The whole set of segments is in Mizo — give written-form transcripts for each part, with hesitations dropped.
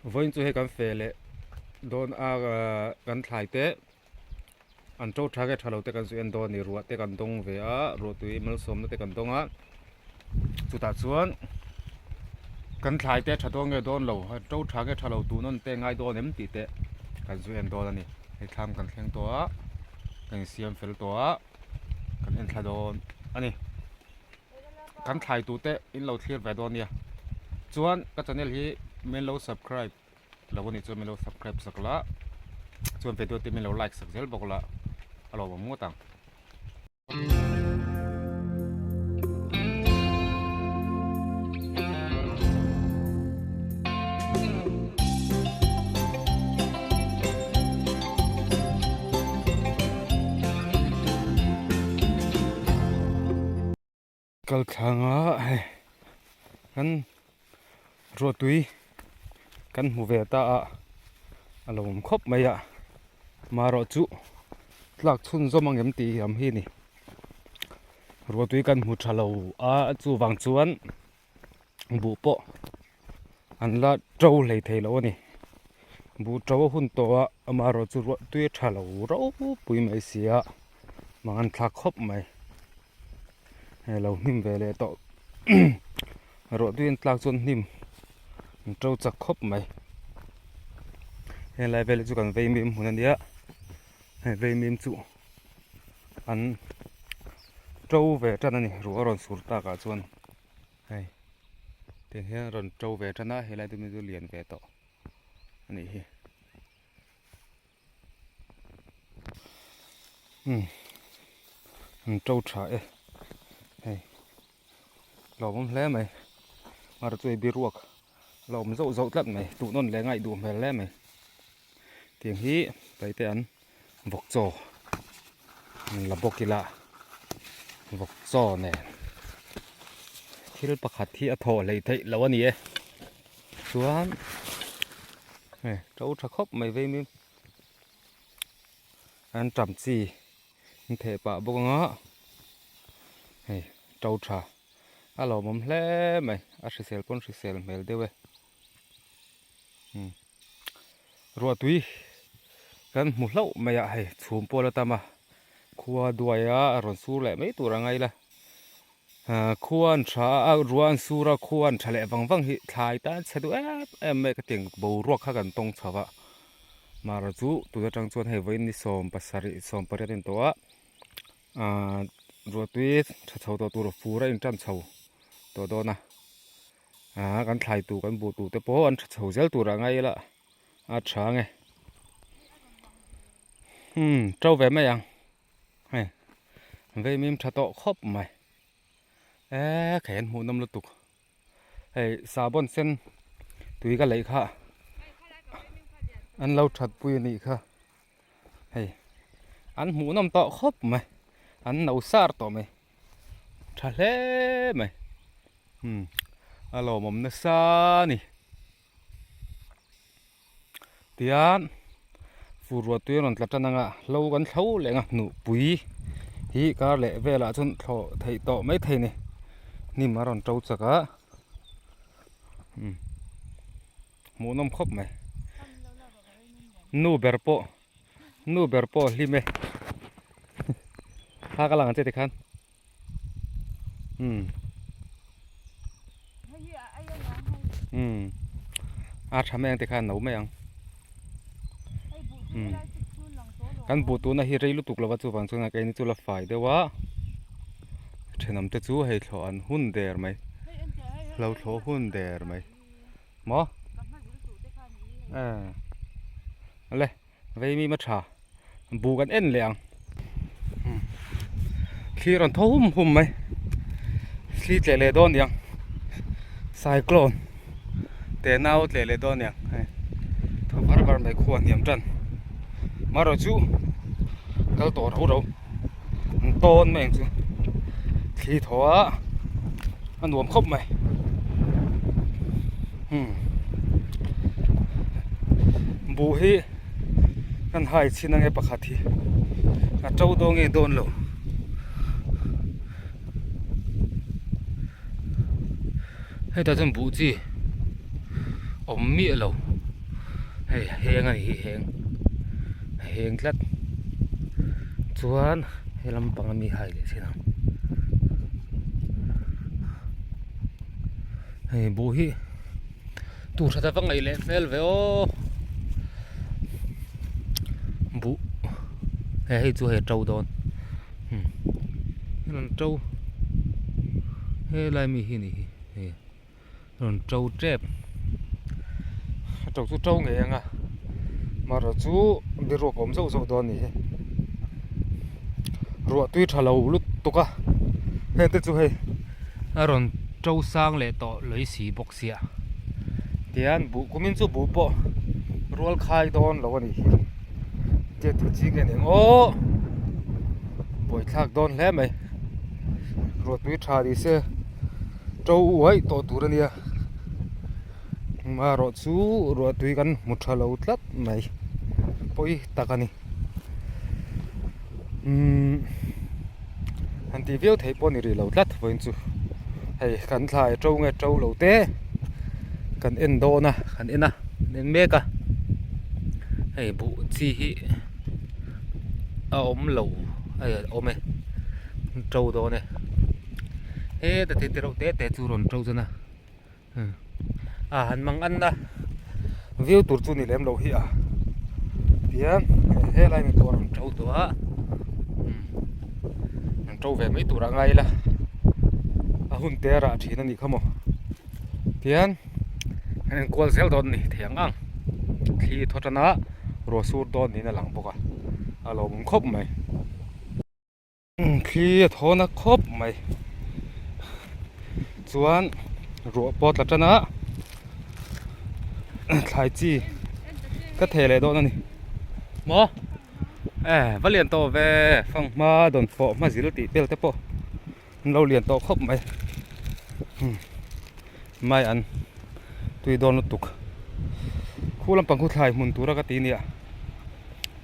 Vawiin chu hei kan feh leh dawn a kan thlai te an to tha nge tha lo te kan zu en dawn a ni ruah te kan dawng ve a ruah tui malsawmna te kan dawng a chutah chuan kan thlai te tha dawn nge dawn lo an to tha nge tha lo tun awn te ngai dawn em tih te kan zu en dawn a ni hei thlam kan thleng tawh a kan insiam fel tawh a kan en thla dawn a ni. Kan thlai tu te in lo thlir ve dawn nia chuan ka channel hi min lo subscribe lo anih chuan min lo subscribe sak la chuan video te min lo like sak zel bawk la a lawmawm ngawt ang. Kal thlanga hei kan ruahtui kan hmu ve ta a a lo awm khawp mai a marawh chu tlak chhunzawm ang em tih hi awm hi a ni ruahtui kan hmu tha lo a chuvang chuan buh pawh an la to hlei thei lo a ni buh to a hun tawh a amaherawh chu ruahtui a tha lo ropui mai si a mangan thlak khawp mai. Hei lo hnim ve leh tawh ruahtui an tlak chuan hnim an to chak khawp mai helai vel hi chu kan vei mim hmun ania hei vei mim chu an to ve tan ani ruah a rawn sur tak ah chuan hei tiang hian a rawn to ve tan a helai te chu lian ve tawh anih hi. An to tha e hei lawmawm hle mai mar chu hei biruak a la awm zauh zauh tlat mai tuh nawn leh ngaih duh hmel hle mai tiang hi paite an vawk chaw an la bawk ila vawk chaw nen thil pakhat hi a thaw hlei theih loh a ni e chuan hei to tha khawp mai vei mai. An tam chi an theh pah bawk anga hei to tha a lawmawm hle mai a hrisel pawn hrisel hmel deuh e ruahtui kan hmu hlauh mai a hei chhum pawh a la tam a khua duai a a rawn sur leh mai tur a ngai la khua an tha a ruah an sur a khua an tha leh vang vang hi thlai tan chhe duh em em mai ka ti ang boruak kha kan tawng chho a. Mara chu tun atang chuan hei vawiin ni sawm pasarih sawm pariat a ni tawh a ahh ruahtui tha chho tawh tur fur a intan chho tawh dawn a ahh kan thlai tur kan buh tur te pawh an tha chho zel tur ah ngai ila a tha ang e umm to ve mai ang hei vei mim tha tawh khawp mai eee kei an hmuh nawm lutuk. Hei sahbawn sen tui ka leih kha an lo that pui a nih kha hei an hmuh nawm tawh khawp mai an no sar tawh mai tha hle mai umm a lawmawm nasa a ni tian fur ruah tui a rawn tla tan anga hlo kan thlo leh ang a hnuhpui hi kar leh velah chuan thlawh theih tawh mai thei a ni hnim a rawn to chak a umm hmuhnawm khawp mai nu ber pawh nu ber pawh a hlim e thla ka lang ang che tikhan. Umm umm a tha mai ang te khan a no mai ang umm kan buh tuna hi rei lutuk lova chuvang chuan keini chu la fai deuh a thenawm te chu hei thlawh an hun der mai hlo thlawh hun der mai maw le. Veimi ma tha buh kan en leh ang thli rawn thaw hum hum mai thli tleh leh dawn niang cyclone te nau tleh leh dawn niang hei thaw var var mai khua hniam tan marawh chu kal tawh rau rau an tawn mai ang chu thli thaw a a nuam khawp mai umm buh hi kan hai chhin ange pakhat hi a to dawn nge dawn lo hetah chuan buh chi. awm miah lo hei heng a ni hi heng a heng tlat chuan he lampang ami hai leh thin ang hei buh hi tur tha tak a ngaih leh hmel ve aw buh he hei chu hei a to dawn an to helai mi hi a ni hi hei. Rawn to tep a to chu to ngei ang a marawh chu biruak a awm zauh zauh dawn a ni hi ruah tui tha lo lutuk a heng te chu hei a rawn to sang leh tawh lawih si bawk sia tihian buh kumin chu buh pawh rual khai dawn lo a ni hi tia tih chi nge ni ang aw buaithlak dawn hle mai ruah tui tha ni se. To uaih tawh tur a nia marawh chu ruah tui kan hmu tha lo tlat mai pawi tak a ni umm han tih viau theih pawh a ni rih lo tlat vawiin chu hei kan thlai to nge to lo te kan en dawn a kan en a kan en mek a hei buh chi hi a awm lo a awm e to dawn e. Heta te te reuh te te chu rawn to zan a a han mang an a view tur chu ni lem lo hi a tihian helai mi pawh a rawn to tawh a an to ve mai tur a ngai ila a hun te a rah thin a nih kha maw tihian an enkual zel dawn a ni thei ang ang thli thaw tan a ruah sur dawn niin a lang bawk a a lawmawm khawp mai. Thli a thawn a khawp mai chuan ruah pawh a tla tan a thlai chi ka theh leh dawn a ni maw e va lian tawh ve fanghma dawn fawh hma zil tih vel te pawh an lo lian tawh khawp mai mai an tui dawn lutuk khu lampang khu thlai hmun tura ka ti nia.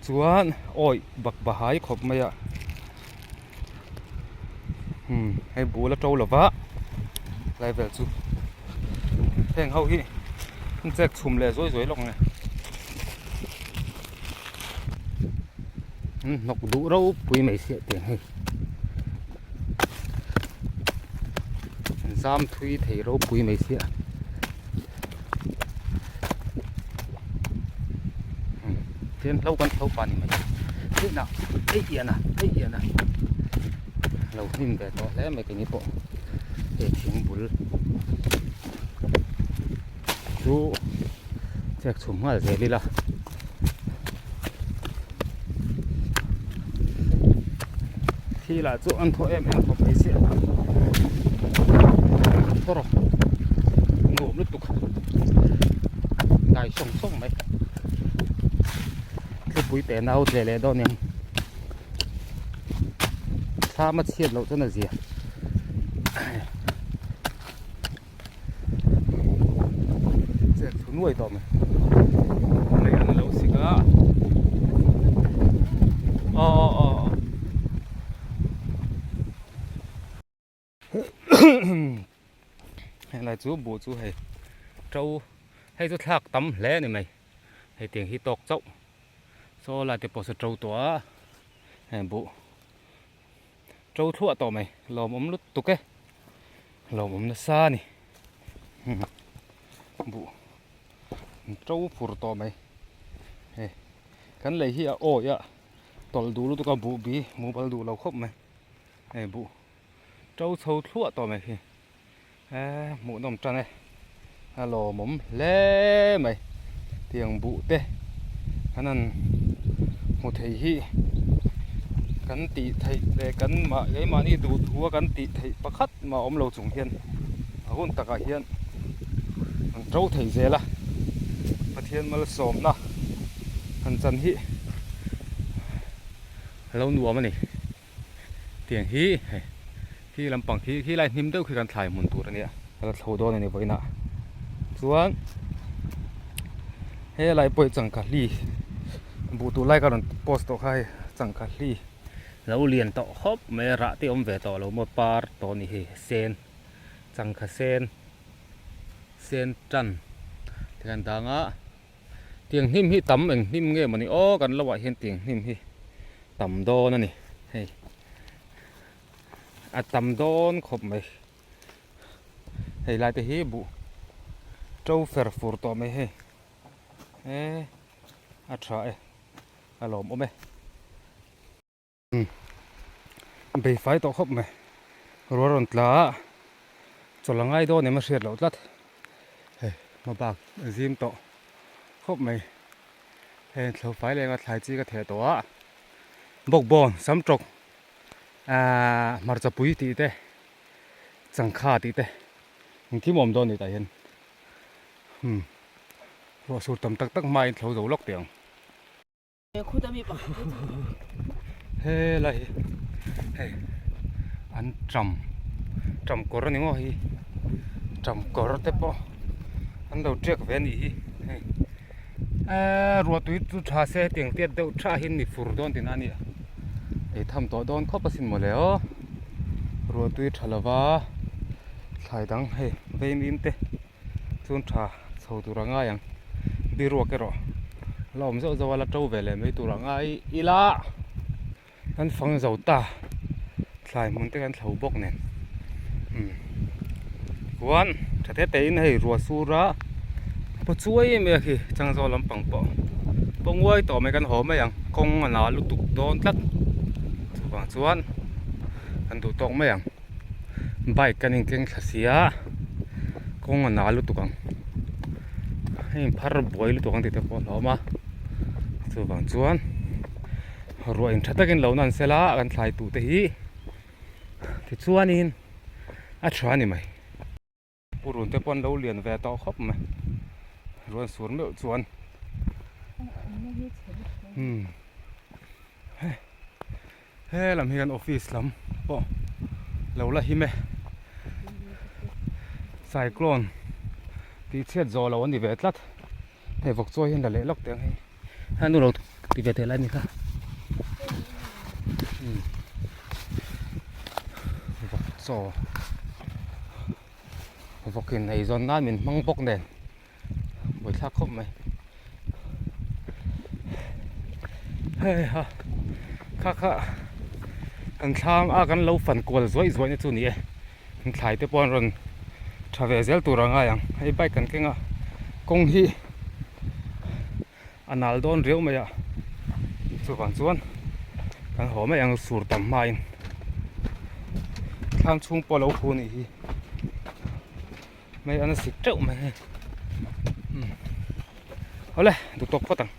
Chuan awi bak bahai khawp mai a umm hei bul a to lova lai vel chu heng ho hi an chek chhum leh zuai zuai lawk ang e an hnawk duh ropui mai siah tiang hei an zam thui thei ropui mai siah. Tlem hlo kan hlo pa ni mai hei na hei ian a hei ian a lo hnim ve tawh hle mai keini pawh hei thing bul chu chek chhum nghal zel ila thi lah chu an thaw em em khawp mai sia thaw rawh nuam lutuk dai sawng sawng mai thlipui te nau tle leh dawn eng thlam a chhiat loh chuan a zia. Chet thu nuai tawh mai lei an lo sik a aw aw aw helai chu buh chu hei to hei chu thlak tam hle a ni mai hei tiang hi tawk chauh saw lai te pawh saw to tawh a heng buh. To thluah tawh mai lawmawm lutuk e lawmawm nasa a ni buh to fur tawh mai hei kan lei hi a awi a tawlh duh lutuk a buh bi mobile duh lo khawp mai hei buh to chho thluah tawh mai hi eee hmuhnawm tan e a lawmawm hle mai tiang buh te an han hmu thei hi kan tih theih leh kan mah keimahni duh thu a kan tih theih pakhat mah awm lo chung hian a hun takah hian an to thei zel a Pathian malsawmna han chan hi a lo nuam a ni. Tiang hi hei khi lampang khi khi lai hnim deuh khi kan thlai hmun tur a nia ka la thlo dawn a ni vawiinah chuan helai pawh hi changkha hli buh tur lai ka rawn post tawh kha hei changkha hli lo lian tawh khawp mai a rah te awm ve tawh lo maw par tawh a ni hei sen changkha sen sen tan. Tikhian dang a tiang hnim hi tam eng hnim nge mawni aw kan lo ah hian tiang hnim hi tam dawn a ni hei a tam dawn khawp mai hei lai te hi buh to fer fur tawh mai hei e a tha e a lawmawm e. Bei fai tawh khawp mai ruah rawn tla a chawlh a ngai dawn em a hriat loh tlat hei hma bak a zim tawh khawp mai hei thlo fai leng a thlai chi ka theh tawh a bawkbawn sam tawk ahh hmarcha pui tih te changkha tih te engkim a awm dawn a ni tah hian umm ruah sur tam tak tak hmain thlo zo lawk teh ang. Helai hi hei an ṭam ṭam kawr a ni maw hei ṭam kawr te pawh an lo ṭiak ve a nih hi hei eee ruah tui chu ṭha se hetiang tiat deuh ṭha hi ni fur dawn tihna a ni a ei tham tawh dawn khawp asin mawle aw ruah tui ṭha lova thlai dang hei vei mim te. Chhung tha chho tur a ngai ang biruak erawh la awm zauh zauh a la to ve leh mai tur a ngai ila kan fang zo ta thlai hmun te kan thlo bawk nen umm chuan tha te te in hei ruah sur a paw chuai em em khi changzawl lampang pawh paw nguai tawh mai kan haw mai ang kawng a la lutuk dawn tlat chuvang chuan kan duh tawk mai ang. Bike kan inkeng thla si a kawng a nal lutuk ang hei phar buai lutuk ang tih te pawh a hlawm a chuvang chuan ruah in tha takin lo nan sela kan thlai tute hi tichuanin a tha a ni mai. Purun te pawh an lo lian ve tawh khawp mai ruan sur meuh chuan umm he lam hi kan office lam pawh lo la him e cyclone tih chhiat zawh loh a ni ve tlat hei vawk chawi hian la leh lawk teh ang hei a nu lo ti ve teh lai a ni kha umm vawk chaw vawk in eizawn nan min hmang bawk nen buaithlak khawp mai hei ha kha kha kan thlam a kan lo fan kual zuaih zuaih na chu a ni e an thlai te pawh an rawn tha ve zel tur a ngai ang hei bike kan keng a kawng hi a nal dawn riau mai a chuvang chuan kan haw mai ang sur tam hmain thlam chhung pawh a lo hu a nih hi mai an sik teuh mai hei umm awle duh tawk phawt ang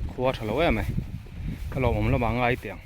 khua tha lo em mai ka lawmawm lamah a ngai teh ang.